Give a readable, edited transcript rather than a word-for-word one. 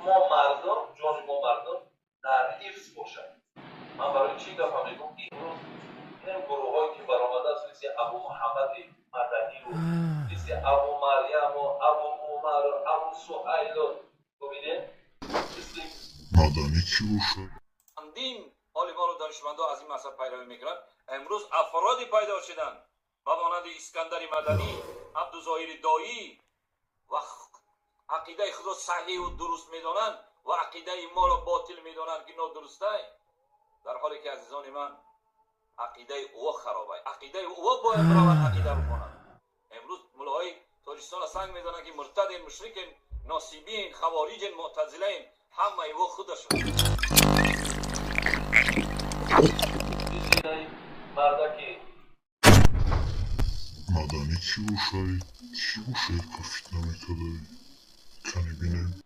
Мо мардум, ҷони мо мардум дар ҳифз бошад. Ман барои чӣ гапа мегӯм, ки имрӯз ин гурӯҳҳое ки баромадааст, мисли Абу Муҳаммади Маданию, мисли Абу Марьяму, Абу Умару, Абу Суҳайлу, бубинед, мисли Маданӣ кӣ бошад? Чандин олимону донишмандо аз ин мазҳаб пайравӣ мекунанд. Имрӯз афроде пайдо шуданд ба монанди Искандари Маданӣ, Абдузоҳири Доӣ ва ақидаи худро саҳиҳу дуруст медонанд ва ақидаи моро ботил медонанд, ки нодурустай, дар ҳоле ки, азизони ман, ақидаи ӯ харобай, ақидаи ӯ бояд биравад ақида бихонад. Имрӯз муллоҳои Тоҷикистонро санг мезананд, ки муртаден, мушрикен, носибин, хавориҷен, муътазилаен. Ҳамаи ӯ худашон. Мисли мардаки. Маданӣ кӣ бошад? Кӣ бошад, ка фитна мекардай? Кане бинем.